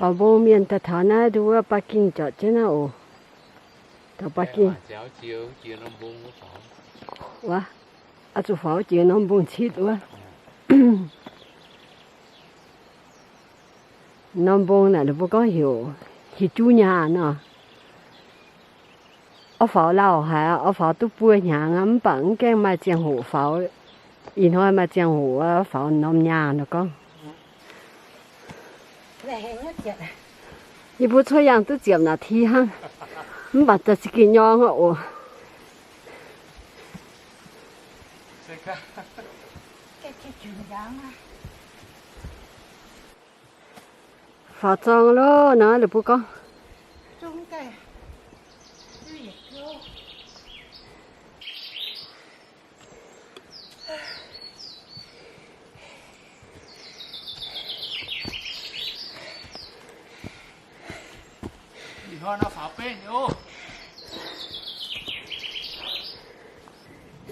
Baaux mbong mienh daaih taux naaiv nduov Baa Ging zorpc jienv naaiv oc. Taux Baa Ging. Wuov, oix zuqc faaux jiex norm mbong citv wuov. Norm mbong naaic ninh mbuo gorngv heuc Hijuv Nyaah nor. Oix faaux lauh haic, oix faaux duqv buo hnyangx aqv, mv baac mv gaengh maaih ziangh hoc faaux. Ih hnoi maaih ziangh hoc faaux norm nyaah nor gorngv. Yie mbuo cuotv yangh duqv ziepc naaic ti hnangv, mv baac za'gengh nyorng oc. Faaux zorng loh nor, ninh mbuo gorngv.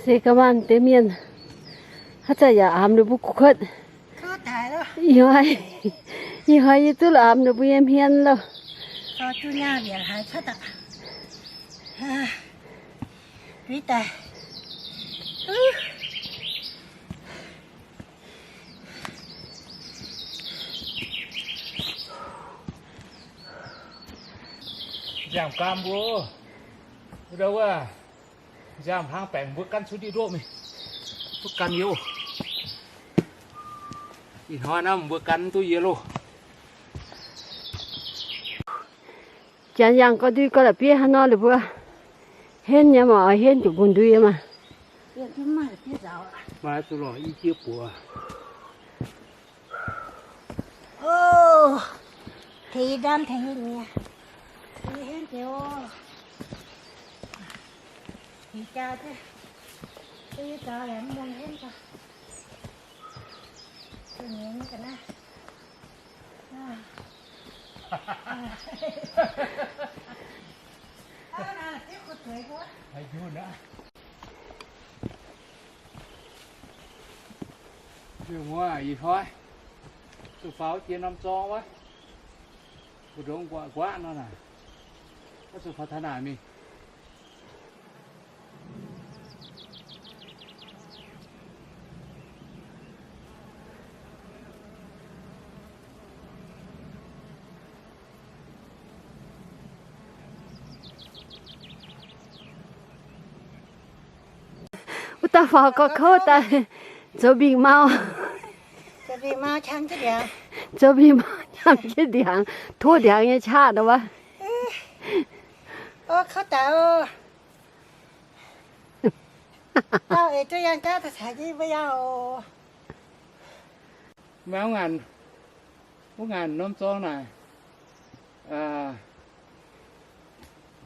Se ga'maanh deix mienh haaix zanc yaac aamx ninh mbuo kuotv. Ih hnoi, ih hnoi yie duqv la'aamx ninh mbuo nyei hmien loh. Nziaamv-gaam mbuo, wuov ndau wuov, nziaamv-hlang baengc mbuo gan cuotv ndiev ndoqv mingh, duqv gan yie oc. Ih hnoi naaiv mbuo gan duqv yie loh. Janx yangh gorx ndui gorx la'bieiv hnangv nor, ninh mbuo henv nyei maah, oix henv juqc mbungv ndui nyei maah. Maaih zuqc lorqc i jiex buoz. Tengx yie ndamv tengx yie nyiex, tengx yie henv jiex oc. Ih jaa, yie zaux yaac mv muangx henv gau. Zuqc nyiex nyei ga'naaiv. Ih hnoi zuqc faaux jiex norm zorng wuov, mbu'ndongx nquaqc nquaqv nor naaic, oix zuqc faaux taux naaic mingh. Wuov dauh faaux gorx kouv daaih, zoux mbing mau, zoux mbing mau qangx jienv ndiangx, tov ndiangx nyei qaqv nor wuov. Maiv ngaanc, wuov ngaanc norm zorng naaic,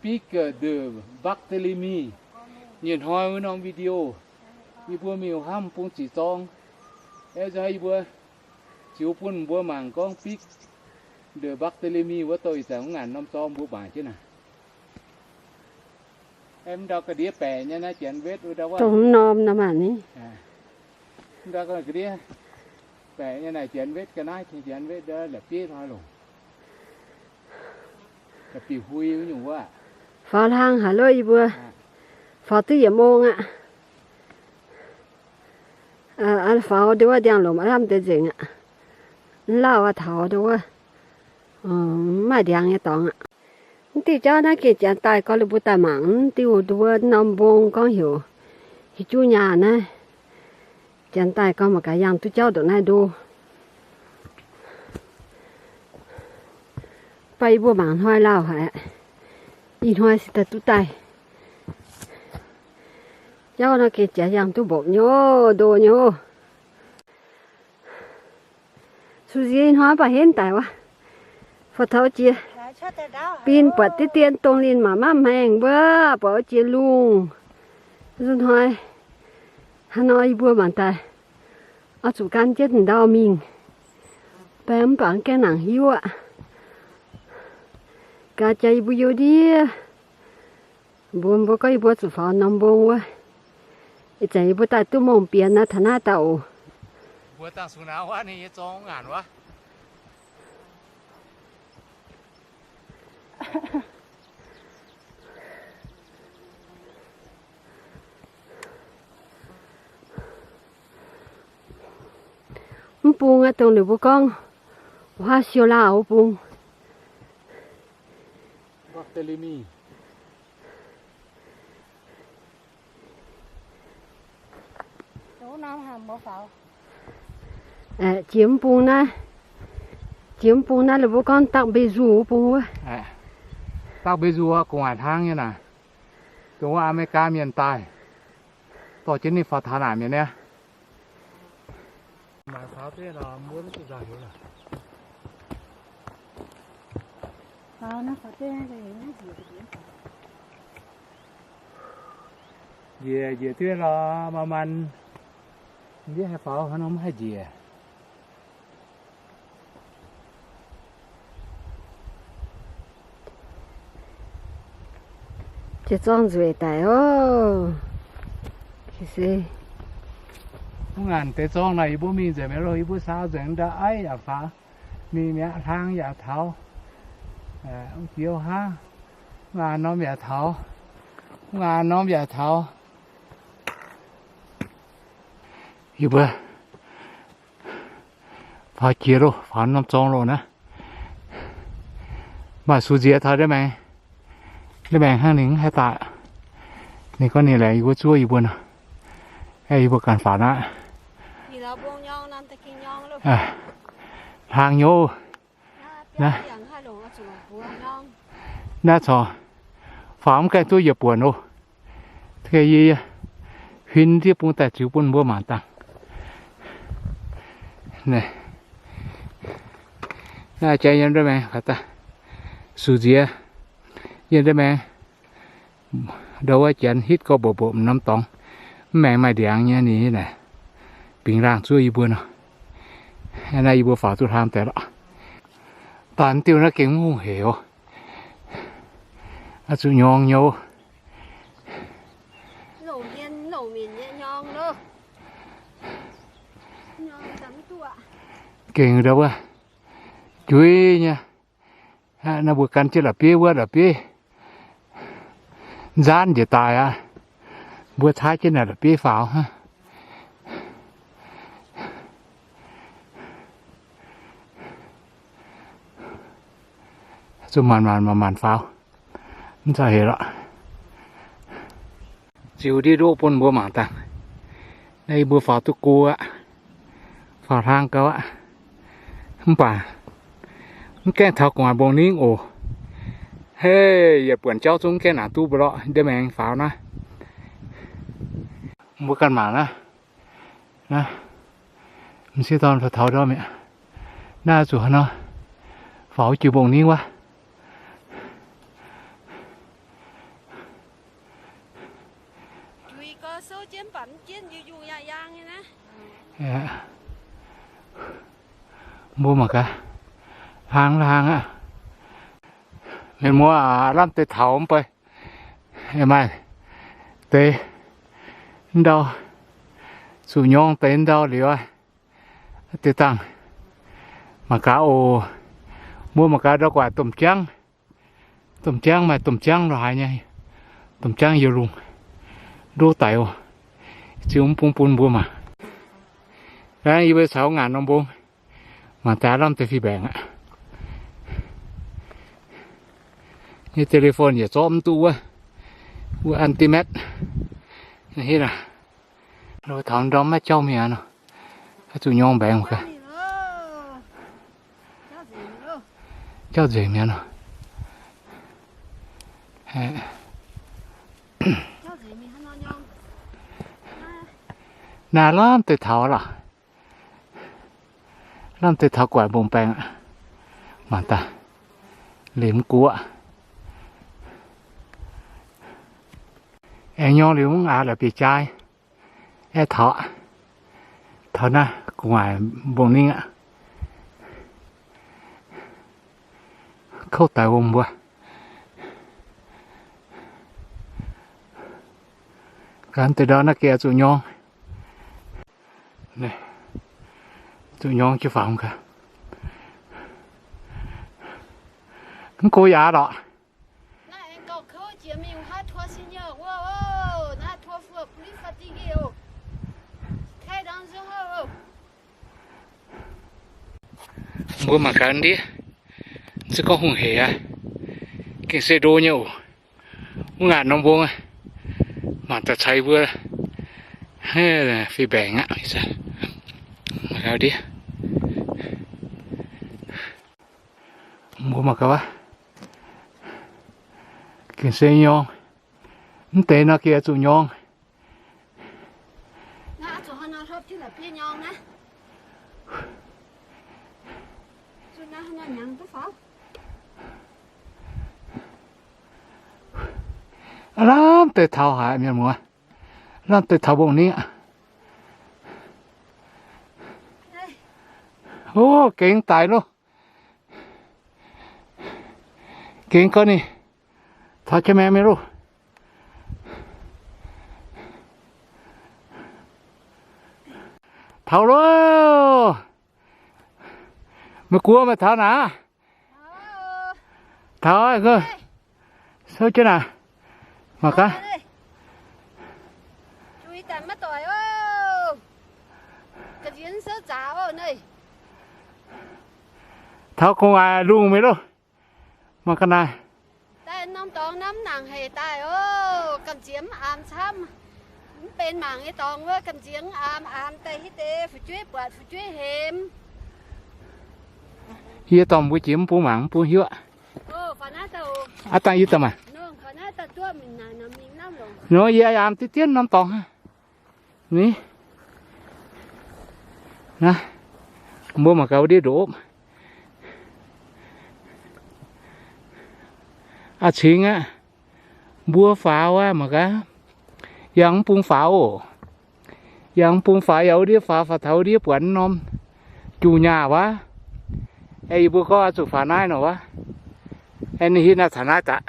Big de Barthélemy. Nyei hnoi wuov norm video, yie mbuo miuc hnamv bung ziqc zorng. Aa, yie mbuo ziux bun mbuo mangc gorngv Big de Barthélemy wuov douh ih zanc wuov ngaanc norm zorng mbuo mangc jienv naaic. Mv ndau ga'ndiev baeqc nyei naaiv Janx wetv wuov ndau wuov. Dongh norm nor maah ni. Mv ndau ga'ndiev baeqc nyei naaic Janx wetv ga'naaiv, Janx wetv ndau la'bieiv hnoi longc. Ga'bic hui wuov nyungc wuov. Faaux hlang haic loh yie mbuo. Faaux duqv yietc mong aqv. Faaux ndau wuov ndiangx-lomc lamh deix nzengc aqv. Mv lauh aqv, taux ndau wuov mv maaih ndiangx nyei dorngx aqv. Mv diuh jauv naaiv gengh janx daaih gorngv ninh mbuo daaih mangc mv diuh ndau wuov norm mbong gorngv heuc hiuv juv nyaah naaiv. Janx daaih gorngv mangc gaax yangh duqv jauv ndongc naaiv ndo. Baac yie mbuo mangc hnoi lauh haic, ih hnoi se daaih duqv daaih. Jauv nor gengh jaax yangh duqv mbopc nyei oc, ndo nyei oc. Susie hnoi baac henv daic wuov. Fai taux jiex bin buatc diqv dien dongh linh maac maiv hmaengx wuov, buatc wuov jiex lungh. Nzunc hnoi haaix nor yie mbuo mangc daaih oix zuqc gan jienv ndau mingh. Baeng mv baac mv gaengh nangc hiuv aqv. Gaax jaax yie mbuo youz ndiev. Mbuo mbuo gorngv yie mbuo zuqc faaux norm mbong wuov. Ih zanc yie mbuo daaih duqv mongh bienx naaiv taux naaiv dauh oc. Mbuo dangh sung naaiv wuov ninh nyei zorng ngaanc wuov. Mv bung aqv, dongh ninh mbuo gorngv huaav siou laauh wuov bung. Jiex mv bung naaiv, jiex mv bung naaiv, ninh mbuo gorngv dakv mbei nzuh wuov bung wuov. Dakv mbei nzuh gu'nguaaic hlang nyei naaic, dongh wuov Aa^me^li^gaa mienh daaih, dorh jienv ninh faaux taux naaic mienh niaa. Njiec, njiec duqv lorqc, maaih maanh. Mv hiuv haih faaux haaix nor mv haih njiec. Jiex zorngv nzueic daic oc. Mv ngaanc deix zorngv naaic yie mbuo mingh nzengc mi'aqv loh, yie mbuo saau nzengc ndau aiv yaac faaux, mingh mi'aqv, hlang yaac taux, jiex hnangv. Mv ngaanc norm yaac taux, mv ngaanc norm yaac taux. Yie mbuo faaux jiex loh, faaux norm zorngv loh naaiv. Maaih sux nziex taux ndiev maengx, ndiev maengx hnangv ninh mv haih daaih. Ninh gorngv ninh laengz yie mbuo zuov yie mbuo nor, yie mbuo ganh faaux naaiv. Hlang nyouv. Naaiv corc faaux mv gaengh duqv yietc buonc oc. Yie huin ndiev bung daaih ziux bun mbuo mangc dangh. Naaiv jaax yiem ndiev maengx, sux nziex yiem ndiev maengx. Ndau wuov janx hitv gorx mbuoqc mbuoqc norm dorngx, mv maengx maaih ndiangx nyei, ninh naaic bingx laangh zuov yie mbuo nor. Naaiv yie mbuo faaux duqv hlang deix lorqc. Daaih diuh naaiv gengh mv hungh hec oc. Oix zuqc nyorng nyouv. Gengh ndau wuov juiz nyei. Naaiv mbuo gan jienv la'bieiv wuov, la'bieiv nzaanv njiec daaih aqv. Mbuo caaiv jienv naaic la'bieiv faaux hnangv. Zuqc maanc maanc maanc maanc faaux, mv zauh hec lorqc. Ziux ndiev ndoqv bun mbuo mangc dangh. Naaiv yie mbuo faaux duqv go aqv, faaux hlang gau aqv. Mv baac mv gaengh taux gu'nguaaic mbong ningv oc. Hei, yietc buonc jauv zungv mv gaengh nangc duqv mbuo lorqc, ndiev maengx faaux naaiv. Mbuo ganh mangc naaiv, naaiv, m'sieqv dorn faaux taux ndorm mi'aqv. Naaiv zuqc haaix nor faaux jiex mbong ningv wuov. Mbuo mangc gaax, hlang hlang aqv. Mienh muoz aac, lamh deix taux mv bei, maaih deix ndau, zuqc nyorng deix ndau liuz, deix dangh mangc gaax oc. Mbuo mangc gaax ndau guaaic domh jangv. Domh jangv maaih domh jangv lo haaix nyei, domh jangv yiem lungh, ndoqv daic oc. Ziux mv bung bun mbuo mangc. Yie mbuo caux ngaanc norm mbong mangc daaih lamh deix fih mbaengc aqv. Nyei telephone yietc zorqv mv duqv wuov, wuov an diqv maetv. Taux ndorm maiv jauv mi'aqv nor, zuqc nyorng mbaengx gaax. Jauv nzengc mi'aqv nor. Naaiv lamh deix taux lorqc. Lamh deix taux guaaic mbong baengh aqv. Mangc daaih, liemh guoqv. Aengx nyorng liuz mv aax la'bieiv-jaaix. Aeqv, taux, taux naaiv gu'nguaaic mbong ningv aqv. Kouv daic wuom mbuo. Gaax deix ndau naaiv geh zuqc nyorng. Zuqc nyorng jienv faaux gaax. Mv go yaac lorqc. Mbuo mangc gaax ndiev, se gorngv hungh heic aqv. Gengh se ndo nyei oc. Wuov ngaanc norm mbong, mangc daaih caux mbuo fih mbaengc aqv. Ndiev, mbuo mangc gaax, gengh se nyorng. Mv deix nor gengh zuqc nyorng. Aav lamh deix taux haic, mienh muoz. Lamh deix taux mbong ningv aqv. O, gengh daic loh. Gengh gorngv ninh taux jienv maengx mingh loh. Taux loh. Meih guoqv meih taux naaic? Taux, souv jienv naaic. Mangc gaax. Taux gu'nguaaic lungh mingh loh. Mangc gaax naaic. Yie dorh mbuo jiex mv bung mangc mv bung hiuv aqv. Aav dangh yie dorh maah. Nor yie aamx diqv dien norm dorngx hnangv. Ni, naaiv, mbuo mangc gaax wuov ndiev ndoqv. A'cingx aqv. Mbuo faaux wuov mangc gaax. Yangh mv bung faaux oc. Yangh mv bung faaux, yaac wuov ndiev faaux, faaux taux wuov ndiev buatc norm juqc nyaah wuov. Aeqv, yie mbuo gorngv oix zuqc faaux naaiv nor wuov. Aeqv, ninh hitv naaiv taux naaiv daaih.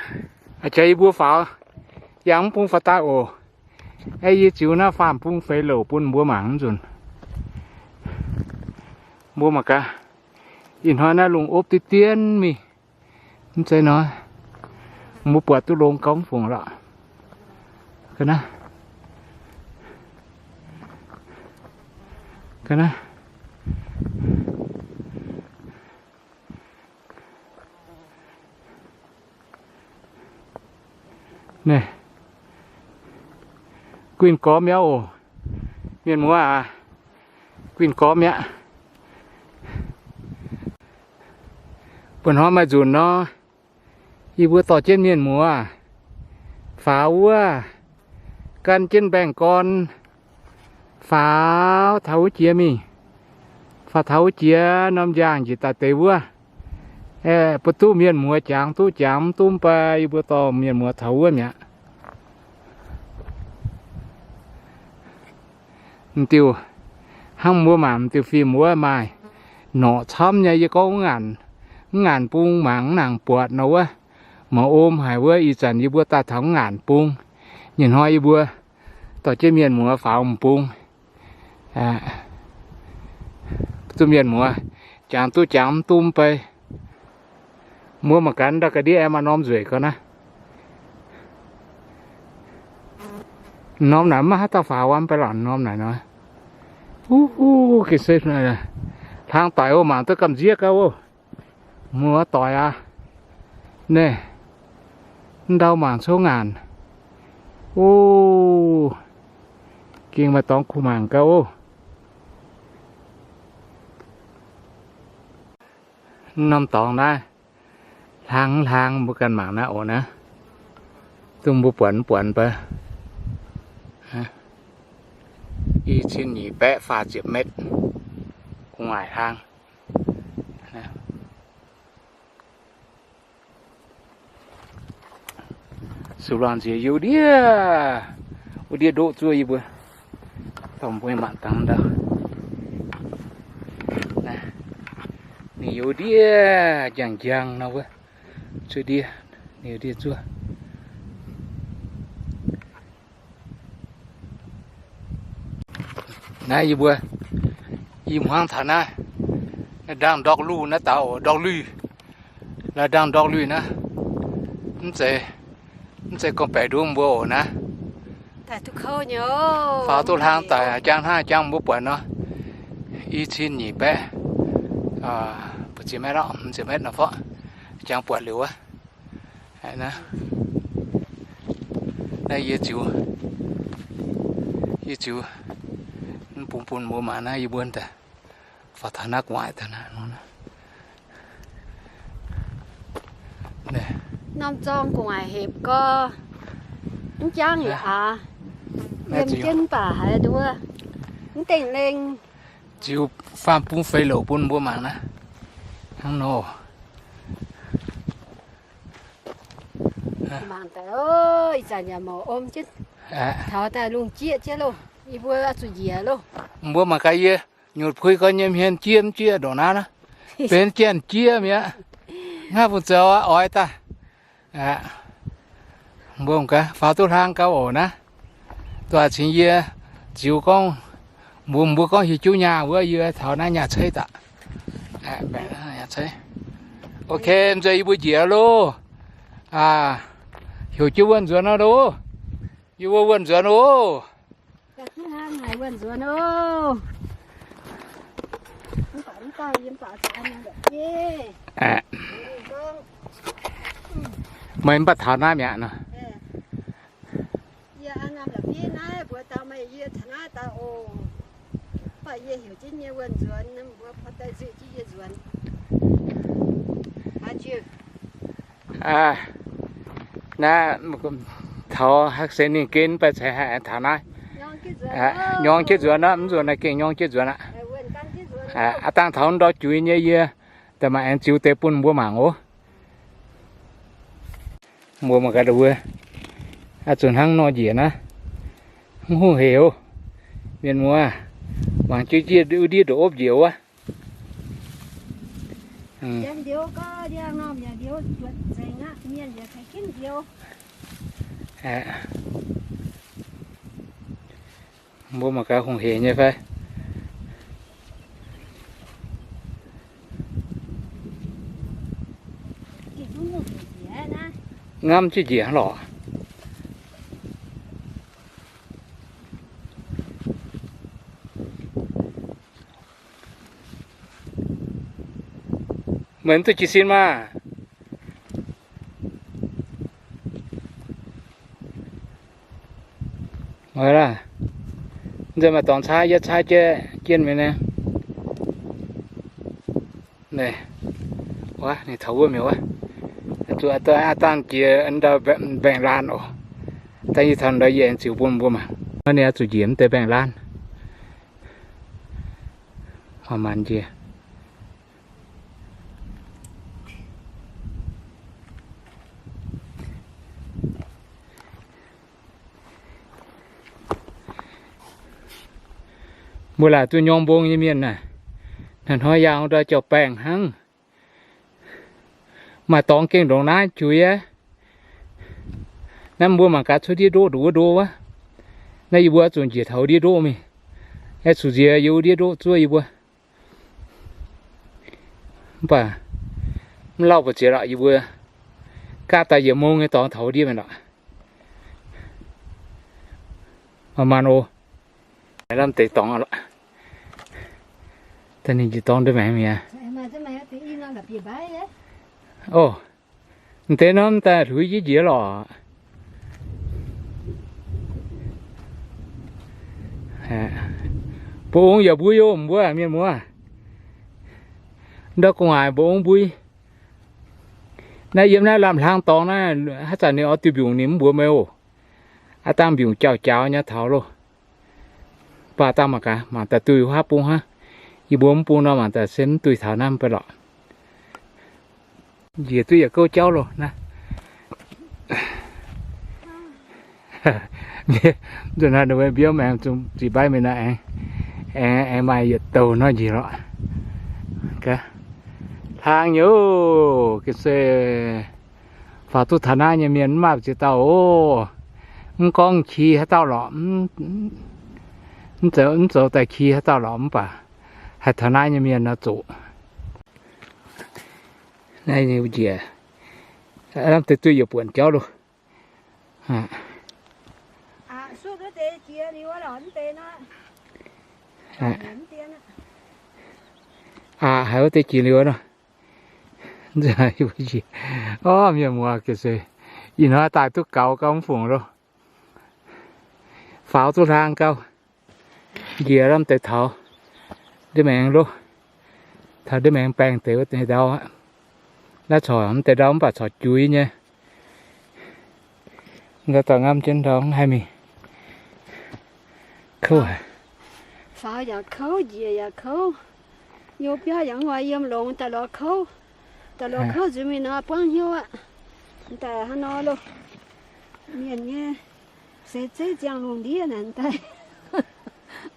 A'jang yie mbuo faaux, yangh mv bung faaux daaih oc. Aeqv, yie ziux naaiv faam bung feix louc bun mbuo mangc nzunc. Mbuo mangc gaax, ih hnoi naaiv lungh opv diqv dien mingh. Mv zeiz nor, mbuo buatc duqv longx gauh mv fungc lorqc. Ga'naaiv, ga'naaiv. Naaiv, guinh gormx mi'aqv oc. Mienh muoz aac, guinh gormx mi'aqv. Buonc hnoi maaih nzunc nor, yie mbuo dorh jienv mienh muoz faaux wuov, gan jienv mbaengx-gorn faaux taux wuov jiex mingh. Faaux taux wuov jiex norm njaangh njiec daaih deix wuov, aeqv, bun duqv mienh muoz jangx duqv jangx, mv duqv mv baac yie mbuo dorh mienh muoz taux wuov mi'aqv. M'diuh, hnangv mbuo mangc m'diuh fim wuov maaih norqc camv nyei. Yie gorngv mv ngaanc bung mangc mv nangc buatc nor wuov, mangc om haic wuov. Ih zanc yie mbuo daaih taux mv ngaanc bung. Nyei hnoi yie mbuo dorh jienv mienh muoz faaux m'bung, duqv mienh muoz jangx duqv jangx, mv duqv mv bei. Mbuo mangc gaax ndau ga'ndiev aengx maaih norm nzueic gau naaiv. Norm naaic maiv haaix dauh faaux wuov, mv baac lorqc norm naaic nor. Gengh se hlang doic oc, mangc duqv gamh nziev gau oc. Muoz doic aac. Naaiv, ndau mangc cou ngaanc. O, gengh maaih dorngx kuh mangc gau oc. Norm dorngx naaiv hlang hlang, mbuo ganh mangc naaiv oc naaiv. Dongh mbuo buatc mv buatc baac, i cin nyic baeqv faah ziepc metv, gu'nguaaic hlang. Sux laangh nziex youz ndiev, wuov ndiev ndoqv zuov yie mbuo, dorh mbuo mangc dangh ndau. Ninh youz ndiev njang-njang nor wuov, zuov ndiev, ninh youz ndiev zuov. Naaiv yie mbuo, yie hmuangv taux naaiv, naaiv ndaangh ndortv luh naaiv daux oc, ndortv luh, laaix ndaangh ndortv luh naaiv, mv zeiz, mv zeiz gorngv-baeqc nduov mbuo oc naaiv. Faaux duqv hlang daic, jangx hnangv jangx mbuo buatc nor, i cin nyic baeqv, mbuo ziepc metv, ziepc metv nor fov, jangx buatc liuz wuov. Naaiv yie ziux, yie ziux bun bun mbuo mangc naaiv yie mbuo daaih faaux taux naaiv gu'nguaaic daaih naaiv nor. Norm zorng gu'nguaaic hepc gorx, mv jangv yaac aax, yiem jienv mv baac haiz nduov, mv dengh lengh. Ziux faam-bung feix louc bun mbuo mangc naaiv. Hnangv nor. Mangc daaih, ih zanc yaac mouc om jienv. Taux daaih lungh jieqv jienv loh. Yie mbuo zuqc njiec loh. Mbuo mangc gaax yie nyutc puix gorx nyei hmien jieqv mv jieqv ndongc naaiv, benx janx-jieqv mi'aqv. Hnangv fungc zoux oix daaih. Mbuo mangc gaax faaux duqv hlang gauh oc naaiv. Duqv cingx yie ziux gorngv, mbuo mbuo gorngv hieh juv nyaah wuov, yie taux naaiv nyaah ceiv daaih. Ok, mv zeiz yie mbuo njiec loh. Heuc jienv wuonh nzuonx nor loh. Yie mbuo wuonh nzuonx oc. Meih mv baac taux naaiv mi'aqv nor. Naaiv taux haaix se ninh gen mv baac ceix haih taux naaiv. Nyorng jienv nzuonx aqv, mv nzuonx naaiv gengh nyorng jienv nzuonx aqv. Aav dangh taux ndau juiz nyei yie daaih maaih aengx ziux deix bun mbuo mangc oc. Mbuo mangc gaax wuov, aqv zuqc hnangv nor njiec naaiv, mv hungh hec oc. Mienh muoz, mangc jienv ndiev ndopv-opv njiec wuov. Mbuo mangc gaax hungh hec nyei fai. Ngamv jienv njiec hnangv lorqc. Meih mv duqv jiez sin maah! Oix laah, nzunc maaih dorngx caa, yie caa jienv, jienv mingh naaiv. Ninh taux wuov mi'aqv wuov. Zuqc aav dangh jiex ndau mbaengx-laan oc. Dangh yie taux ndau yie aengx ziux bun mbuo mangc. Ninh oix zuqc njiec mv deix mbaengx-laan. Maanc maanc njiec. Mbuo laaic duqv nyorng mbong nyei mienh naaic, hnoi-hnoi yangh ndau jauv-baengh hnangv. Maaih dorngx gengh ndongc naaiv juix aqv. Naaiv mbuo mangc gaax cuotv ndiev ndoqv nduqc wuov ndo wuov. Naaiv yie mbuo zuqc njiec taux ndiev ndoqv mingh. Aeqv, zuqc nziex yie wuov ndiev ndoqv zuov yie mbuo. Mv baac mv lauh mbu'ziex lorqc, yie mbuo gaatv daaih yietc mong nyei dorngx taux ndiev mingh lorqc. Maanc maanc oc. Lamh deix dorngx lorqc. Daaih ninh njiec dorngx ndeic maengx mi'aqv. Oc, deix norm daaih hluix jienv njiec lorqc. Mba'ong yaac mbuo yaac mbuo mienh muoz. Ndau gu'nguaaic mba'ong mbui. Naaiv yiem naaiv lamh hlang dorngx naaiv, haaix zanc ninh oix duih mbiungc ninh mv mbuox meih oc. Aav dangh mbiungc jauv-jaux nyei taux loh. Baac dangh mangc gaax, mangc daaih duih haav bung hnangv. Yie mbuo mv bung nor mangc daaih se mv duih taux naaiv mv baac lorqc. Njiec duqv yietc gouv jauv loh naaiv. Nzunc naaiv ninh mbuo mbiouv maengx zungv zih mbaiv mingh naaiv aengx, aengx, aengx maaih yietc douh nor njiec lorqc. Hlang nyei oc, ga'sie faaux duqv taux naaiv nyei mienh mv maaih ziex dauh oc. Mv gorngv qi haaix dauh lorqc, mv zoux daaih qi haaix dauh lorqc mv baac haih taux naaiv nyei mienh nor zoqc. Naaiv njiec, lamh deix duih yietc buonc jauv loh. Aqc, haiz wuov deix jiex liuz wuov lorqc. Aqc, haiz wuov deix jiex liuz wuov nor. Orv, mienh muoz gengh se ih hnoi daaih duqv gaux gauh mv fungc loh. Faaux duqv hlang gauh. Njiec lomh deix taux ndiev maengx loh, taux ndiev maengx baengh deix wuov deix ndau aqv. Naaiv corc mv deix ndau mv baac corc juix nyei. Ndau dorh ngamv jienv ndau mv haih mingh. Kouv haic. Faaux yaac kouv, njiec yaac kouv. Yiem biauv yaac mv oix yiem longx daaih lorz kouv. Daaih lorz kouv nzuonx mingh nor buangv hnyouv aqv. Daaih hnangv nor loh. Mienh nyei seix zeiv ziangh lungh ndiev naaic daaih,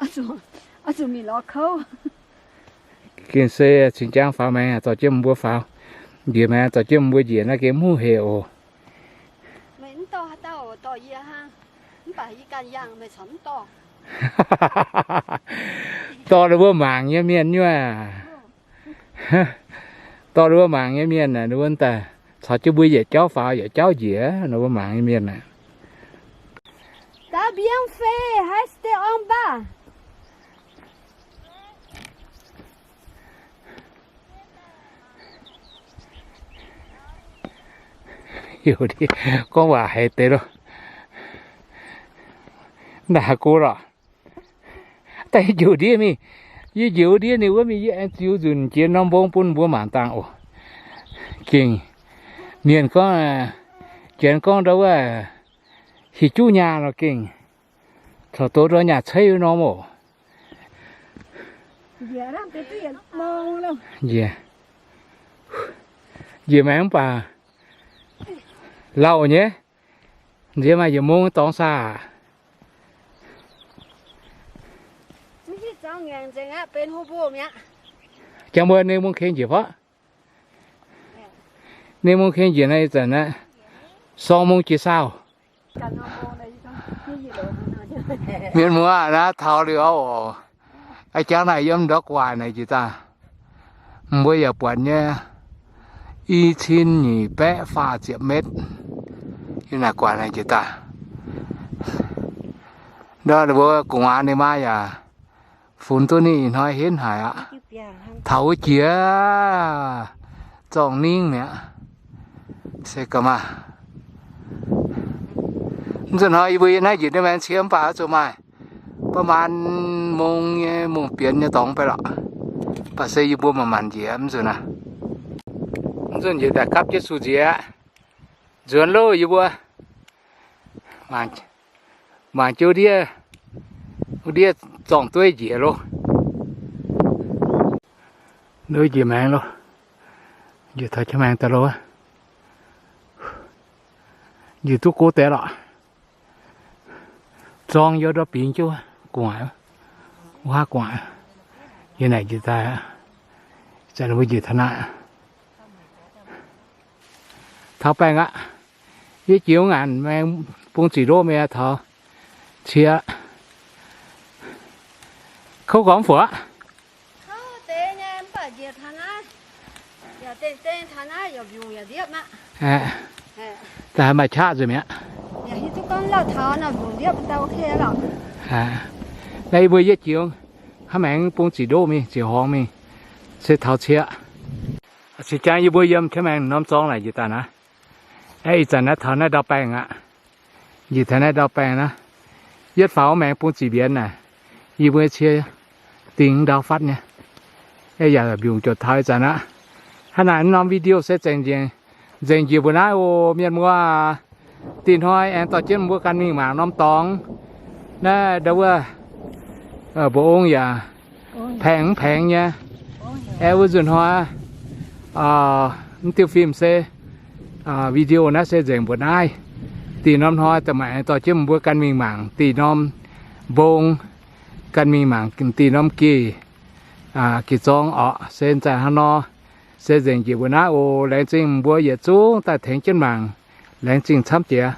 oix zuqc mingh lorz kouv. Gengh se cingx jangv faaux maengx zorc jienv mbuo faaux, njiec maengx zorc jienv mbuo njiec naaiv gengh mv heh oc. Meih mv dorh haaix dauh dorh yie hnangv, mv baac yie ganh yangh meih corc mv dorh. Dorh ninh mbuo mangc nyei mienh nyuoz. Dorh ninh mbuo mangc nyei mienh aah, ninh mbuo daaih caux jienv mbuo yietc jauv faaux yietc jauv njiec, ninh mbuo mangc nyei mienh aah. Daaih mbienv fei haiz deix orng baac. Gorngv waac haiz deix loh. Naaic haiz go lorqc. Daaih yie njiec ndiev mingh, yie njiec wuov ndiev ninh wuov mingh, yie aengx ziux nzunc jiex norm mbong bun mbuo mangc dangh oc. Gengh mienh gorngv, janx gorngv ndau wuov, hic juv nyaah nor gengh corc doz ndorm nyaah ceiv wuov norm oc. Njiec, njiec maengx mv baac lauh nyei. Nziex maaih yietc mong dorngx saah. Jangx mbuo ninh mbuo keng njiec faqv. Ninh mbuo keng njiec naaiv ih zanc naaiv, sorng mong jiex saauh. Mienh muoz naaiv taux liuz oc. A'jangv naaic yiem ndortv gu'nguaaic naaic jiex daaih, mbuo yaac buatc nyei, i cin nyic baeqv faah ziepc metv. Yiem naaic gu'nguaaic naaic jiex daaih. Ndortv mbuo gu'nguaaic ninh maa yaac funx duqv ninh ih hnoi henv haic aqv. Taux wuov jiex zorngh ningv mi'aqv. Se ga'maah. Mv nzunc hnoi yie mbuo yiem naaiv njiec ndiev maengx cie mv baac oix zuqc maaih ประมาณ mong nyei mungh bienx nyei dorngx baeqv lorqc. Baac se yie mbuo manc-manc njiec mv nzunc aav. Mv nzunc njiec daaih gapv jienv suh nziex aqv. Nzuonx loh yie mbuo. Mangc jienv ndiev, ndiev zorngh dueiv njiec loh. Njiec maengx loh. Njiec taux jienv maengx daaih loh. Njiec duqv go deix lorqc. Zorng yiem ndorm bingx jienv gu'nguaaic, wuov haav gu'nguaaic. Yie naaic njiec daaih, zanc mbuo njiec taux naaiv. Taux baengh aqv. Yie jiex ngaanc maengx bung zic ndoqv mingh taux cie. Kouv gormx fuoqc aqv. Daaih maaih qaqv nzunc mi'aqv. Naaiv yie mbuo yietv jiex hnangv maengx bung zic ndoqv mingh, zic horngz mingh, se taux cie. Cingx jangv yie mbuo yiem jienv maengx norm zorng naaic njiec daaih naaiv. Aeqv, ih zanc naaiv taux naaiv ndau baengh aqv. Njiec taux naaiv ndau baengh naaiv, yietv faaux maengx bung zic mbienx naaic, yie mbuo cie dingh ndau fatv nyei. Aeqv, yaac mbiungc jomc taux ih zanc aqv. Hnangv naaic norm video se nzengc njiec mbuo naaiv oc, mienh muoz. Dih hnoi aengx dorh jienv mbuo ganh mingh mangc norm dorngx. Naaiv ndau wuov, mbuo ong yaac paengx mv paengx nyei. Aeqv, wuov nzunc hnoi, mv diuh fim se, video naaiv se nzengc mbuo naaiv. Dih norm hnoi da'maaic dorh jienv mbuo ganh mingh mangc dih norm mbong, ganh mingh mangc dih norm geh, geh zorng orqc. Se nzengc hnangv nor, se nzengc njiec mbuo naaiv oc. Laengz zingh mbuo yietc zungv daaih tengx jienv mangc. Laengz zingh camv jiex.